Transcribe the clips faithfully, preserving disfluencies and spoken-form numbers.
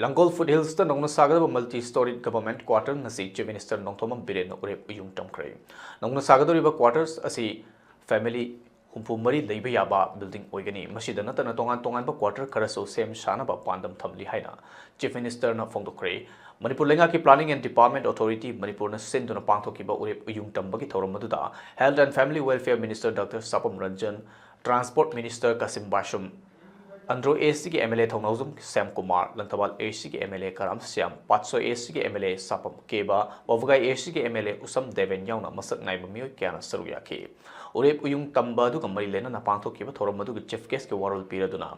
ꯂꯥꯡꯒꯣꯜ food ꯍꯤꯜꯁꯇ ꯅꯧꯅ ꯁꯥꯒꯗꯕ multi storied government quarter ꯉꯁꯤ Chief Minister Nongthombam ꯕꯤꯔꯦꯟꯅ ꯎꯔꯦꯞ ꯎꯌꯨꯡ ꯇꯝꯈ꯭ꯔꯦ꯫ ꯅꯧꯅ ꯁꯥꯒꯗꯧꯔꯤꯕ quarters ꯑꯁꯤ family ꯍꯨꯝꯐꯨ ꯃꯔꯤ ꯂꯩꯕ ꯌꯥꯕ building ꯑꯣꯏꯒꯅꯤ꯫ ꯃꯁꯤꯗ ꯅꯠꯇꯅ ꯇꯣꯉꯥꯟ ꯇꯣꯉꯥꯟꯕ quarter ꯈꯔꯁꯨ ꯁꯦꯝ ꯁꯥꯅꯕ ꯄꯥꯟꯗꯝ ꯊꯝꯂꯤ ꯍꯥꯏꯅ Chief Ministerꯅ ꯐꯣꯡꯗꯣꯛꯈ꯭ꯔꯦ꯫ ꯃꯅꯤꯄꯨꯔ ꯂꯩꯉꯥꯛꯀꯤ Planning and Department Authority ꯃꯅꯤꯄꯨꯔꯅ ꯁꯤꯟꯗꯨꯅ ꯄꯥꯡꯊꯣꯛꯈꯤꯕ ꯎꯔꯦꯞ ꯎꯌꯨꯡ ꯇꯝꯕꯒꯤ ꯊꯧꯔꯝ ꯑꯗꯨꯗ Health and Family Welfare Minister Doctor ꯁꯥꯄꯝ Ranjan, Transport Minister Kasim ꯕꯥꯁꯨꯝ, Andro A Cꯒꯤ M L A Thounaojam Shyam Kumar, Langthabal A Cꯒꯤ M L A Karam Shyam, Patsoi A Cꯒꯤ M L A ꯁꯥꯄꯝ ꯀꯦꯕ, ꯋꯥꯕꯒꯥꯏ A Cꯒꯤ M L A ꯎꯁꯝ ꯗꯦꯕꯦꯟ ꯌꯥꯎꯅ ꯃꯁꯛ ꯅꯥꯏꯕ ꯃꯤꯑꯣꯏ ꯀꯌꯥꯅ ꯁꯔꯨꯛ ꯌꯥꯈꯤ꯫ ꯎꯔꯦꯞ ꯎꯌꯨꯡ ꯇꯝꯕ ꯑꯗꯨꯒ ꯃꯔꯤ ꯂꯩꯅꯅ ꯄꯥꯡꯊꯣꯛꯈꯤꯕ ꯊꯧꯔꯝ ꯑꯗꯨꯒꯤ Chief Guestꯀꯤ ꯋꯥꯔꯣꯜ ꯄꯤꯔꯗꯨꯅ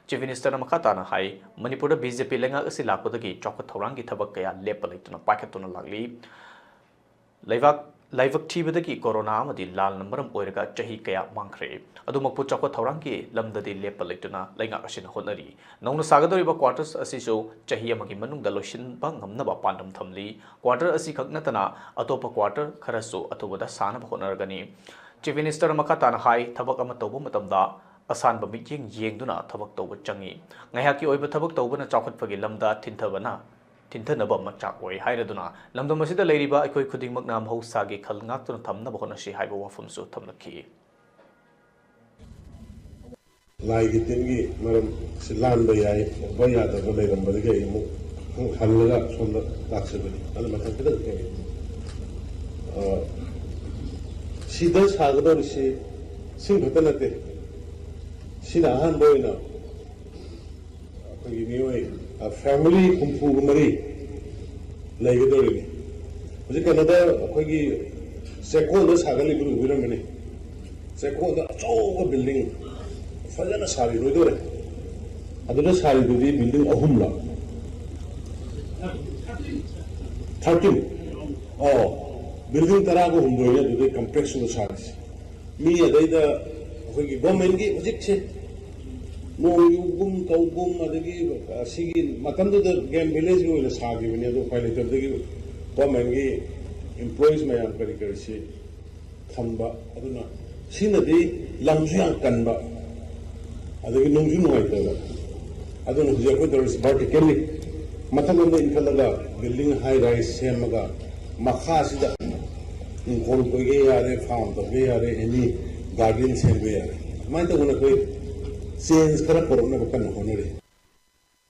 Chief Ministerꯅ ꯃꯈꯥ ꯇꯥꯅ ꯍꯥꯏ, ꯃꯅꯤꯄꯨꯔꯗ B J P ꯂꯩꯉꯥꯛ ꯑꯁꯤ ꯂꯥꯛꯄꯗꯒꯤ ꯆꯥꯎꯈꯠ ꯊꯧꯔꯥꯡꯒꯤ ꯊꯕꯛ ꯀꯌꯥ ꯂꯦꯞꯄ ꯂꯩꯇꯅ ꯄꯥꯏꯈꯠꯇꯨꯅ ꯂꯥꯛꯂꯤ꯫ ꯂꯩꯕꯥꯛ, ꯂꯥꯏꯕꯛ ꯊꯤꯕꯗꯒꯤ ꯀꯣꯔꯣꯅꯥ ꯑꯃꯗꯤ ꯂꯥꯟꯅ ꯃꯔꯝ ꯑꯣꯏꯔꯒ ꯆꯍꯤ ꯀꯌꯥ ꯃꯥꯡꯈ꯭ꯔꯦ꯫ ꯑꯗꯨꯃꯛꯄꯨ ꯆꯥꯎꯈꯠ ꯊꯧꯔꯥꯡꯒꯤ ꯂꯝꯗꯗꯤ ꯂꯦꯞꯄ ꯂꯩꯇꯅ ꯂꯩꯉꯥꯛ ꯑꯁꯤꯅ ꯍꯣꯠꯅꯔꯤ꯫ ꯅꯧꯅ ꯁꯥꯒꯗꯧꯔꯤꯕ quarters ꯑꯁꯤꯁꯨ ꯆꯍꯤ ꯑꯃꯒꯤ ꯃꯅꯨꯡꯗ ꯂꯣꯏꯁꯤꯟꯕ ꯉꯝꯅꯕ ꯄꯥꯟꯗꯝ ꯊꯝꯂꯤ꯫ Quarter ꯑꯁꯤꯈꯛ ꯅꯠꯇꯅ ꯑꯇꯣꯞꯄ quarter ꯈꯔꯁꯨ ꯑꯊꯨꯕꯗ ꯁꯥꯅꯕ ꯍꯣꯠꯅꯔꯒꯅꯤ꯫ Chief Minister ꯃꯈꯥ ꯇꯥꯅ ꯍꯥꯏ, ꯊꯕꯛ ꯑꯃ ꯇꯧꯕ ꯃꯇꯝꯗ ꯑꯁꯥꯟꯕ ꯃꯤꯠꯌꯦꯡ ꯌꯦꯡꯗꯨꯅ ꯊꯕꯛ ꯇꯧꯕ ꯆꯪꯏ꯫ ꯉꯥꯏꯍꯥꯛꯀꯤ ꯑꯣꯏꯕ ꯊꯕꯛ ꯇꯧꯕꯅ ꯆꯥꯎꯈꯠꯄꯒꯤ ꯂꯝꯗ ꯊꯤꯟꯊꯕꯅ, ꯊꯤꯟꯊꯅꯕ ꯃꯆꯥꯛ ꯑꯣꯏ ꯍꯥꯏꯔꯗꯨꯅ ꯂꯝꯗꯝ ꯑꯁꯤꯗ ꯂꯩꯔꯤꯕ ꯑꯩꯈꯣꯏ ꯈꯨꯗꯤꯡꯃꯛꯅ ꯃꯍꯧꯁꯥꯒꯤ ꯈꯜ ꯉꯥꯛꯇꯨꯅ ꯊꯝꯅꯕ ꯍꯣꯠꯅꯁꯤ ꯍꯥꯏꯕ ꯋꯥꯐꯝꯁꯨ ꯊꯝꯂꯛꯈꯤ꯫ ꯂꯥꯏꯒꯤ ꯇꯤꯟꯒꯤ ꯃꯔꯝ ꯁꯤ ꯂꯥꯟꯕ ꯌꯥꯏ, ꯇꯧꯕ ꯌꯥꯗꯕ ꯂꯩꯔꯝꯕꯗꯒꯤ ꯑꯩ ꯑꯃꯨꯛ ꯍꯜꯂꯒ ꯁꯣꯝꯗ ꯂꯥꯛꯆꯕꯅꯤ꯫ ꯑꯗꯨ ꯃꯊꯪ ꯈꯤꯇꯪ ꯊꯦꯡꯉꯦ꯫ ꯑ, ꯁꯤꯗ ꯁꯥꯒꯗꯧꯔꯤꯁꯤ ꯁꯤꯡ ꯈꯛꯇ ꯅꯠꯇꯦ꯫ ꯁꯤꯅ ꯑꯍꯥꯟꯕ ꯑꯣꯏꯅ ꯑꯩꯈꯣꯏꯒꯤ ꯃꯤꯑꯣꯏ, ꯑ, family ꯍꯨꯝꯐꯨꯒ ꯃꯔꯤ ꯂꯩꯒꯗꯧꯔꯤꯅꯤ꯫ ꯍꯧꯖꯤꯛ ꯀꯩꯅꯣꯗ ꯑꯩꯈꯣꯏꯒꯤ ꯆꯦꯛꯀꯣꯟꯗ ꯁꯥꯒꯠꯂꯤꯕꯗꯨ ꯎꯕꯤꯔꯝꯒꯅꯤ꯫ ꯆꯦꯛꯀꯣꯟꯗ ꯑꯆꯧꯕ building ꯐꯖꯅ ꯁꯥꯔꯤ, ꯂꯣꯏꯗꯣꯔꯦ꯫ ꯑꯗꯨꯗ ꯁꯥꯔꯤꯗꯨꯗꯤ building ꯑꯍꯨꯝꯂ? Thirteen꯫ ꯑꯣ, building ꯇꯔꯥꯒ ꯍꯨꯝꯗꯣꯏꯅꯦ ꯑꯗꯨꯗꯩ complex ꯇꯨꯗ ꯁꯥꯔꯤꯁꯦ꯫ ꯃꯤ ꯑꯗꯩꯗ ꯑꯩꯈꯣꯏꯒꯤ government ꯀꯤ ꯍꯧꯖꯤꯛꯁꯦ ꯅꯣꯡ ꯌꯨꯒꯨꯝ ꯇꯧꯒꯨꯝ, ꯑꯗꯒꯤ ꯁꯤꯒꯤ ꯃꯇꯝꯗꯨꯗ game village ꯀꯤ ꯑꯣꯏꯅ ꯁꯥꯈꯤꯕꯅꯤ, ꯑꯗꯣ ꯎꯄꯥꯏ ꯂꯩꯇꯕꯗꯒꯤ government ꯀꯤ employees ꯃꯌꯥꯝ ꯀꯔꯤ ꯀꯔꯤꯁꯤ ꯊꯝꯕ, ꯑꯗꯨꯅ ꯁꯤꯅꯗꯤ ꯂꯝꯁꯨ ꯌꯥꯝ ꯀꯟꯕ, ꯑꯗꯒꯤ ꯅꯨꯡꯁꯨ ꯅꯨꯡꯉꯥꯏꯇꯕ꯫ ꯑꯗꯨꯅ ꯍꯧꯖꯤꯛ ꯑꯩꯈꯣꯏ ꯇꯧꯔꯤꯁꯤ vertical ꯅꯤ꯫ ꯃꯊꯛꯂꯣꯝꯗ ꯏꯟꯈꯠꯂꯒ building high rise ꯁꯦꯝꯃꯒ ꯃꯈꯥꯁꯤꯗ ꯏꯪꯈꯣꯜ ꯀꯣꯏꯒꯦ ꯌꯥꯔꯦ, farm ꯇꯧꯒꯦ ꯌꯥꯔꯦ, any garden ꯁꯦꯝꯕ ꯌꯥꯔꯦ꯫ ꯑꯗꯨꯃꯥꯏꯅ ꯇꯧꯗꯅ ꯑꯩꯈꯣꯏ change ꯈꯔ ꯄꯨꯔꯛꯅꯕ ꯀꯟꯅ ꯍꯣꯠꯅꯔꯤ꯫